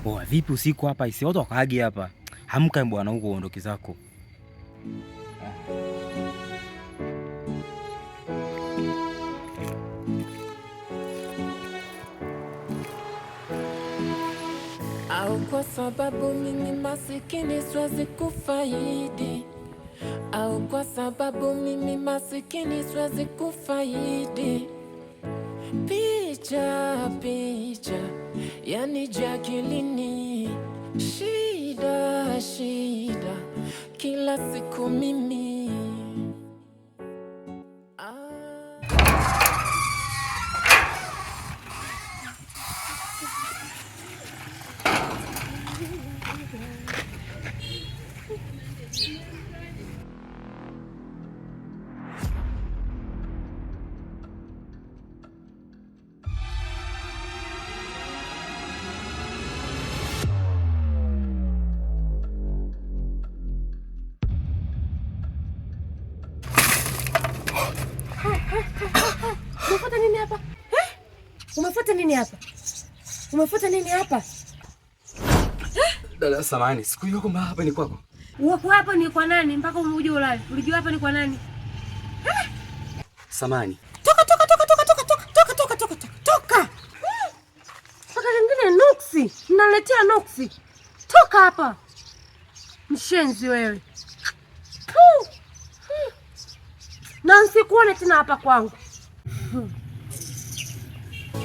Poa, vipi usiku hapa isi watu wakaagi hapa. Amka bwana huko uondoke zako. Au kwa sababu mimi masikini siwezi kufaidi, au kwa sababu mimi masikini siwezi kufaidi. Picha picha yani jakilini, shida shida kila siku mimi Umefuata nini hapa? Eh? Umefuata nini hapa? Umefuata nini hapa? Dada, samahani, sikujua kwamba hapa ni kwako. Uko hapa ni kwa nani mpaka uje ulale? Ulijua hapa ni kwa nani? Eh? Samahani. Toka toka toka toka toka toka toka toka toka toka toka. Paka kingine nuksi. Mnaletea nuksi. Toka hapa. Mshenzi wewe. Puh. Na nsikuone tena hapa kwangu.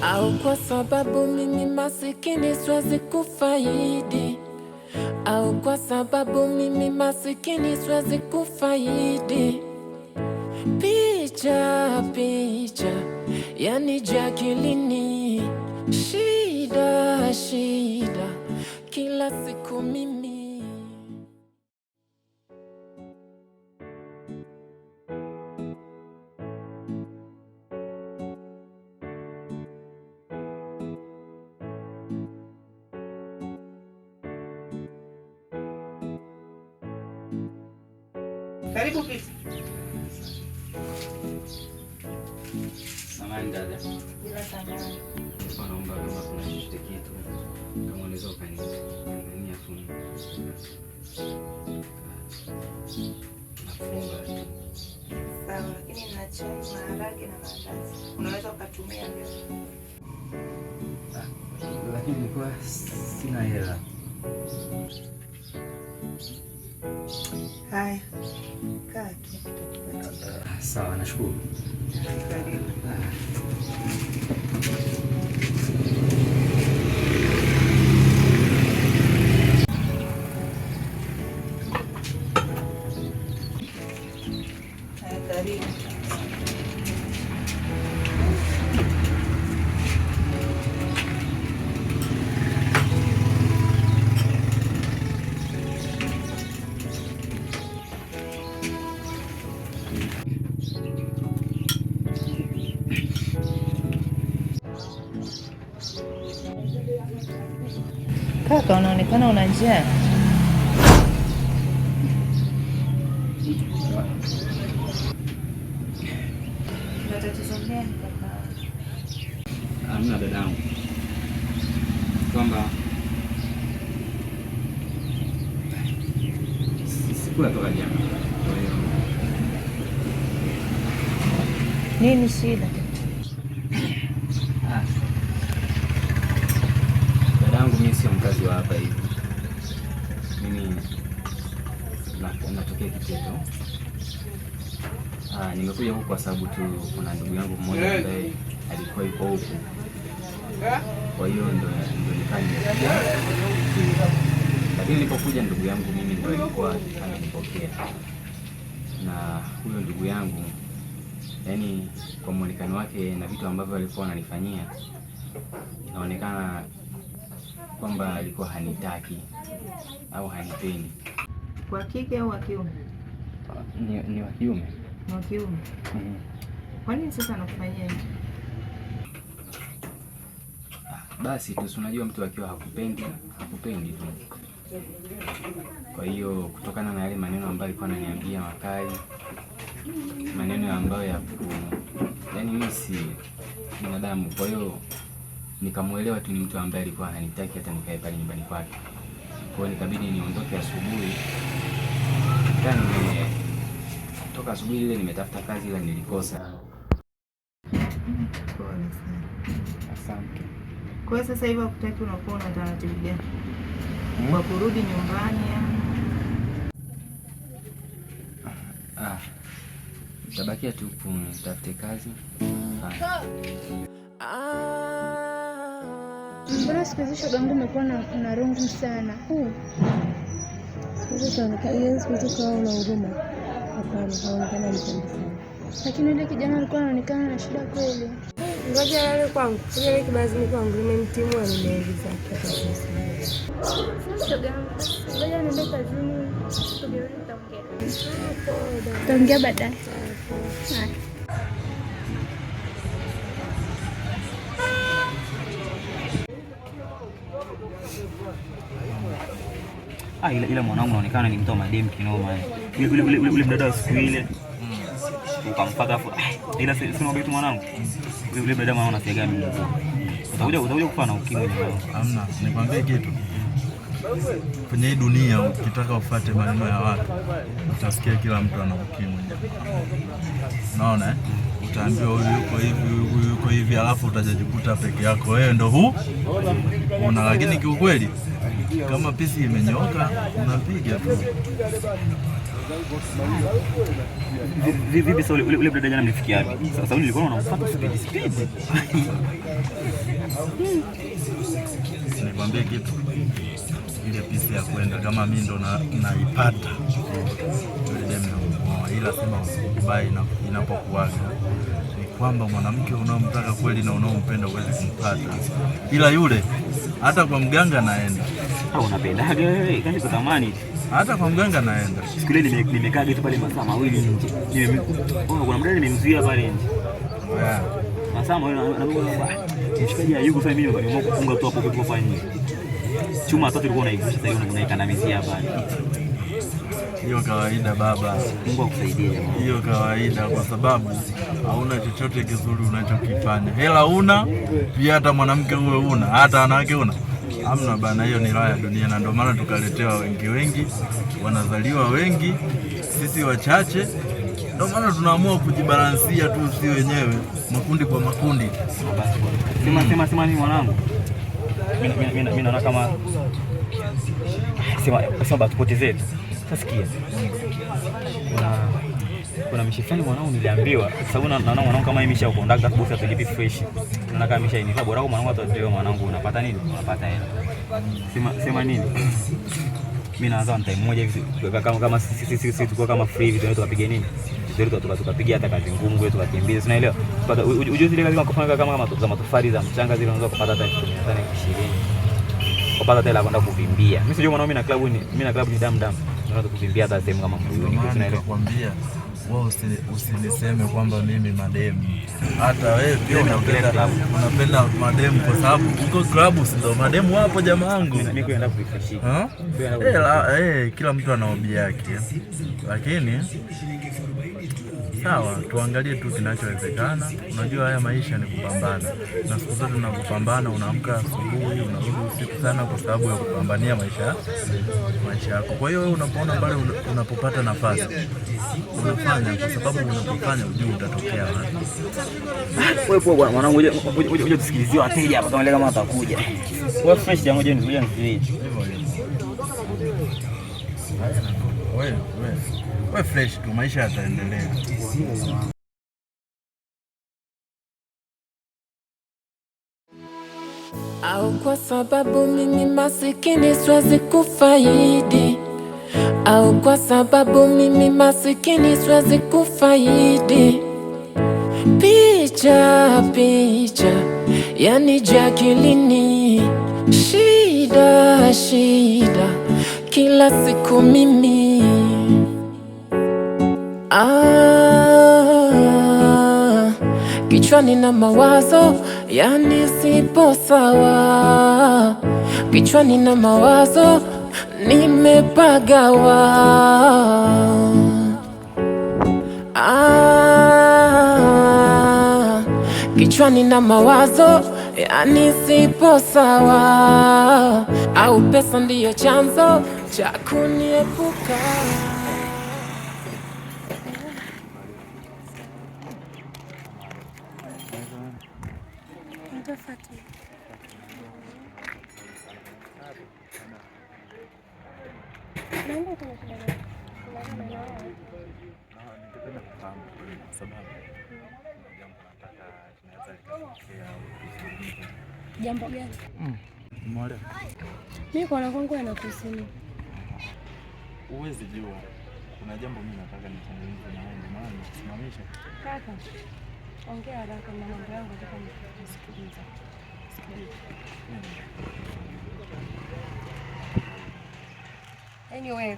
Au kwa sababu mimi masikini siwezi kufaidi, au kwa sababu mimi masikini siwezi kufaidi. Picha picha yani jakilini, shida shida kila siku mimi. Karibu kiti. Samahani dada. Bila samahani. Nilikuwa naomba kama kuna chochote kitu kama unaweza ukaniangalia tu. Nakuomba tu. Sawa, lakini nina chai, maharage na maandazi. Unaweza ukatumia vyote. Lakini nilikuwa sina hela. Haya, kaa tu, tutakupatia. Sawa, nashukuru. Karibu. Haya, karibu. Kaka, unaonekana una njaa. Una tatizo gani kaka? Hamna dadangu, kwamba sikula toka jana, kwa hiyo Nini shida? ah, dadangu, mimi sio mkazi wa hapa hivi, mimi natokea Kiteto. Nimekuja huku kwa sababu tu kuna ndugu yangu mmoja ambaye alikuwa yuko huku, kwa hiyo ndo nikaa nimekuja, lakini nilipokuja ndugu yangu mimi ndo alikuwa amenipokea, na huyo ndugu yangu yani, kwa muonekano wake na vitu ambavyo alikuwa ananifanyia, inaonekana kwamba alikuwa hanitaki au hanipendi. Wa kike au wa kiume? Ni wa kiume. Ni wa kiume. Mhm. Kwa nini sasa anakufanyia hivi? Basi tu, si unajua mtu akiwa hakupendi hakupendi tu. Kwa hiyo kutokana na yale maneno ambayo alikuwa ananiambia makali, maneno ambayo ya ku, yaani mimi si binadamu, kwa hiyo Nikamuelewa tu ni mtu ambaye alikuwa hanitaki hata nikae pale nyumbani kwake. Kwa hiyo nikabidi niondoke asubuhi. Nikaa nimetoka asubuhi ile nimetafuta kazi ila nilikosa. Pole sana. Asante. Kwa hiyo sasa hivi hakutaki, unakuwa una taratibu gani kwa kurudi nyumbani au? Ah, tabakia tu kunitafute kazi. Mbona siku hizi shoga yangu umekuwa na rungu sana? Siku hizi tunaonekana, siku hizi kwa una huruma. Hapana, haonekana mzuri sana. Lakini yule kijana alikuwa anaonekana na shida kweli. Ngoja yale kwangu, ngoja yale kibazini kwangu, nimemtimua nimeingiza Sasa shoga yangu, ngoja niende kazini, tukirudi tutaongea. Tutaongea baadaye. Haya. Ah, ila mwanangu unaonekana ni mtu wa madem kinoma. Ule mdada wa siku ile ukamfuata afu ila sina kitu mwanangu. Ule mdada mwanangu anasiaga mimi. Utakuja kufa na ukimwi mwanangu. Hamna, nikwambie kitu. Kwenye hii dunia ukitaka ufuate maneno ya watu utasikia kila mtu ana ukimwi. Unaona eh? Utaambiwa huyu yuko hivi, huyu yuko hivi, alafu utajikuta peke yako wewe ndo huu una. Lakini kiukweli kama pisi imenyooka unapiga tu. Vipi sasa ule mdada jana mlifikia wapi? Sasa nilikuwa unamfuata speed speed. Nikwambie kitu, ile pisi ya kwenda kama mi ndo naipata yule demu namuoa, ila sema ubaya inapokuwaga ni kwamba mwanamke unaomtaka kweli na unaompenda huwezi kumpata, ila yule hata kwa mganga naenda, Au unapendaga wewe? Kazi kutamani. hata kwa mganga naenda. Siku ile nimekaa geto pale masaa mawili nje. Kuna mdada nimemzuia pale nje. Yeah. Masaa mawili na mshikaji hayuko sasa, mimi nimeamua kufunga tu hapo hapo nje. Chuma tatu ulikuwa unaivusha, sasa hivi unaikandamizia pale. Hiyo kawaida baba, Mungu akusaidie jamaa. hiyo kawaida, kwa sababu hauna chochote kizuri unachokifanya. Hela una pia, hata mwanamke uwe una, hata wanawake una, hamna bana. Hiyo ni raha ya dunia, na ndio maana tukaletewa wengi wengi, wanazaliwa wengi, sisi wachache. Ndio maana tunaamua kujibalansia tu si wenyewe, makundi kwa makundi. Basi bwana. Sema nini mwanangu? Mimi naona kama sema batupotezee tu. Sasa sikia. Kuna mishe fulani mwanangu niliambiwa, sababu naona mwanangu kama hii mishe ya conductor bosi atulipi fresh. Naona kama mishe ni bora mwanangu atatolewa mwanangu unapata nini? Unapata hela. Sema nini? Mimi naanza time moja hivi kama sisi tulikuwa kama free hivi tunaweza tukapiga nini? Tukapiga hata kazi ngumu kwetu tukakimbiza, unaelewa? Pata ujue zile kazi kufanya kama za matofali za mchanga zile unaweza kupata hata 15 20. Kupata hata hela kwenda kuvimbia. Mimi sijui mwanaume na klabu ni mimi na klabu ni damu damu. Unaweza kuvimbia hata sehemu kama Mbuyuni, unaelewa? Nakwambia wewe usiniseme kwamba mimi mademu. Hata wewe pia unapenda mademu kwa sababu uko klabu, si ndio mademu wapo jamaa wangu. Mimi kwenda kurefresh. Kila mtu ana hobi yake, lakini sawa, tuangalie tu kinachowezekana. Unajua haya maisha ni kupambana, na siku zote unapopambana, unaamka asubuhi unarudi usiku sana, kwa sababu ya kupambania maisha yako. Kwa hiyo wewe unapoona pale unapopata nafasi unafanya, kwa sababu unapofanya ujui utatokea wapi. Wewe poa bwana mwanangu, uje tusikilizie wateja hapa kama kama watakuja. Wewe fresh jamaa, uje nizuie nizuie. Wewe fresh tu, maisha yataendelea. Au kwa sababu mimi masikini siwezi kufaidi, au kwa sababu mimi masikini siwezi kufaidi. Picha picha yanijia akilini, shida shida kila siku mimi kichwani na mawazo yani sipo sawa, kichwani na mawazo nimepagawa. Kichwani na mawazo yani sipo sawa, au pesa ndiyo chanzo cha kuniepuka. Naitwa Fatma. Naomba kuna shida gani? Kuna na wewe. Ningependa kufahamu kwa sababu kuna jambo nataka tunaweza likatokea au tuzungumze. Jambo gani? Umeelewa? Mimi kuona kwangu yanakuhusu nini? Huwezi jua. Kuna jambo mimi nataka nizungumze na wewe, ndio maana nikusimamisha. Kaka, ongea haraka na mambo yangu nataka nikusikilize. Sikiliza. Mimi Yaani wewe.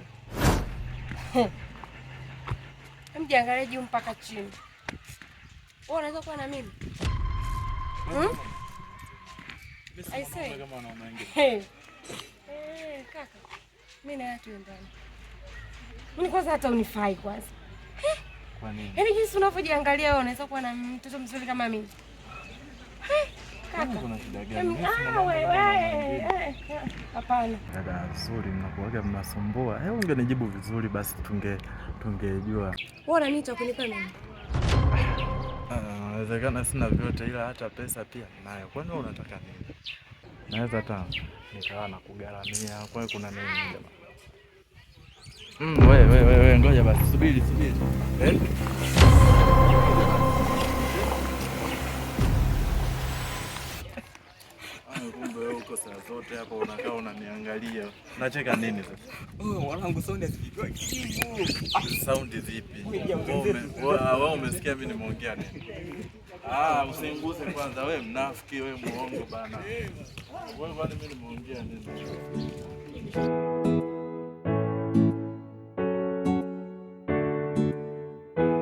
Hem, jiangalie juu mpaka chini. Wewe unaweza kuwa na mimi? Hmm? I say. kama wanaume wengine. Hey. Eh, kaka. Mimi na wewe tuendane. Mimi kwanza hata unifai kwanza. Kwa nini? Yaani jinsi unavyojiangalia wewe unaweza kuwa na mtoto mzuri kama mimi. Hey, kaka. Kuna shida gani? Em, Mimi sina ah, mambo wewe, kama wanaume wengine. eh, eh, hapana. Dada nzuri, mnakuwaga mnasumbua. Hebu ungenijibu vizuri basi tungejua. Wewe una nini cha kunipa mimi? Ah, inawezekana sina vyote ila hata pesa pia ninayo. Kwani wewe unataka nini? Naweza hata nikawa nakugharamia. Kwani kuna nini jamaa? We we we we, ngoja basi, subiri subiri. Eh? Ay, kumbe wewe uko saa zote hapa unakaa unaniangalia. Unacheka nini sasa? Oh, mwanangu sound hazipigwa kivu. Saundi zipi? Wewe umesikia mimi nimeongea nini? Ah, usinguse kwanza wewe mnafiki, wewe muongo bana. Wewe kwani mimi nimeongea nini?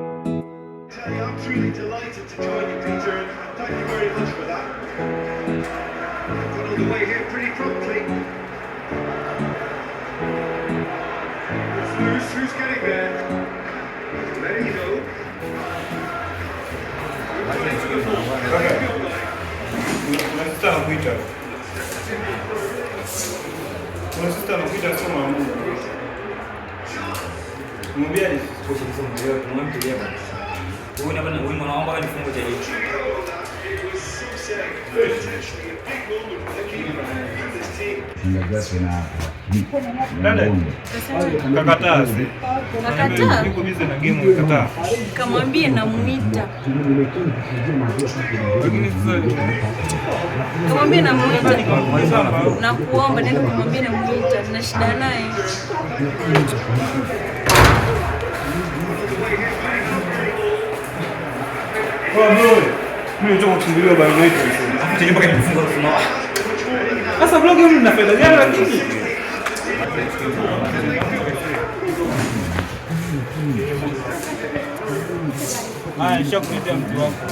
I'm truly delighted to join you, Peter, and thank you very much for that. Got on the way here pretty promptly. It's loose, who's getting there? Merino. Kuna sister anakuita. Kuna sister anakuita sio mama. Mwambie aje. Huyu hapa huyu mwanaomba kanifungo cha jicho. It was so safe. Potentially a big moment for the keeper and this team. Dada. Kakataa. Kakataa? Yuko busy na game kakataa. Kamwambie namuita. Lakini sasa Kamwambie namuita. Nakuomba nenda kumwambia namuita. Nina shida naye. kwa bro. Mimi nataka kukimbilia bana United. Afu mpaka nimefunga ufunao. Sasa blog mimi nina faida gani lakini? Haya, nishakuletea mtu wako.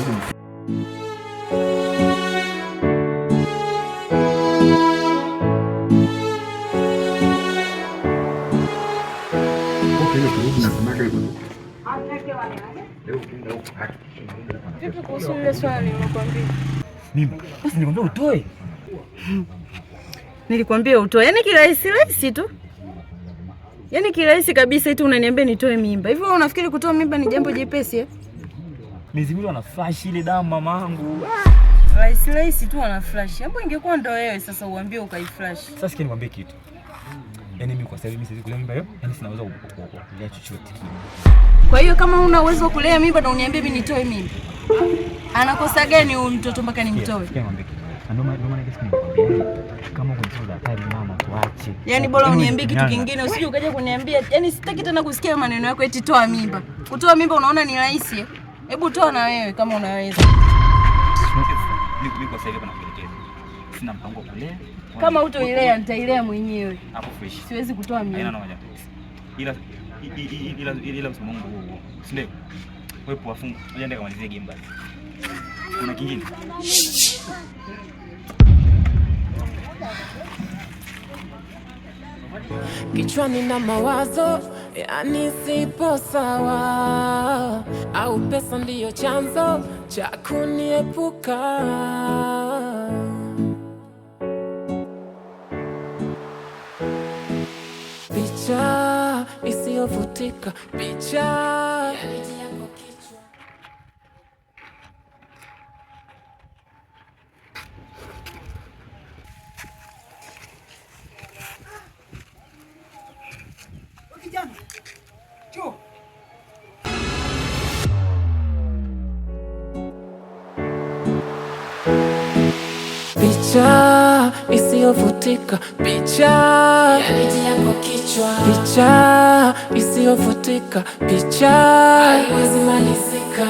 Vipi kuhusu lile swali nilikwambia? Mimi. Basi nilikwambia utoe. Nilikwambia utoe. Yaani kirahisi rahisi tu. Yaani kirahisi kabisa eti unaniambia nitoe mimba. Hivi wewe unafikiri kutoa mimba ni jambo jepesi eh? Miezi miwili wana flash ile damu mamangu. Rahisi rahisi tu ana flash. Hapo ingekuwa ndo wewe sasa uambie ukaiflash. Sasa sikia nikwambie kitu. Yaani mimi kwa sasa hivi mimi siwezi kulea mimba hiyo. Yaani sina uwezo wa kulea chochote kile. Kwa hiyo kama huna uwezo wa kulea mimba na uniambie mimi nitoe mimba. Anakosa gani huyu mtoto mpaka nimtoe? Sikia nikwambie kitu. Na ndio maana kesi nikwambia. Kama kuna siku za hatari mama tuache. Yaani bora uniambie kitu kingine usije ukaja kuniambia. Yaani sitaki tena kusikia maneno yako eti toa mimba. Kutoa mimba unaona ni rahisi? Hebu toa na wewe kama unaweza. Mimi kwa sasa hivi hapa nakuelekeza. Sina mpango wa kulea. Kama hutoilea nitailea mwenyewe. Hapo fresh. Siwezi kutoa Haina mimba. noma jamaa. Ila ila ila msimamo wangu huo huo. Si ndio? Wewe poa fungu. Ngoja nenda kamalizie game basi. Kuna kingine? Kichwani na mawazo yani sipo sawa, au pesa ndiyo chanzo cha kuniepuka. isiyofutika, picha Kijana, njoo. Picha isiyofutika, picha yako kichwa, picha isiyofutika, picha haiwezi malizika.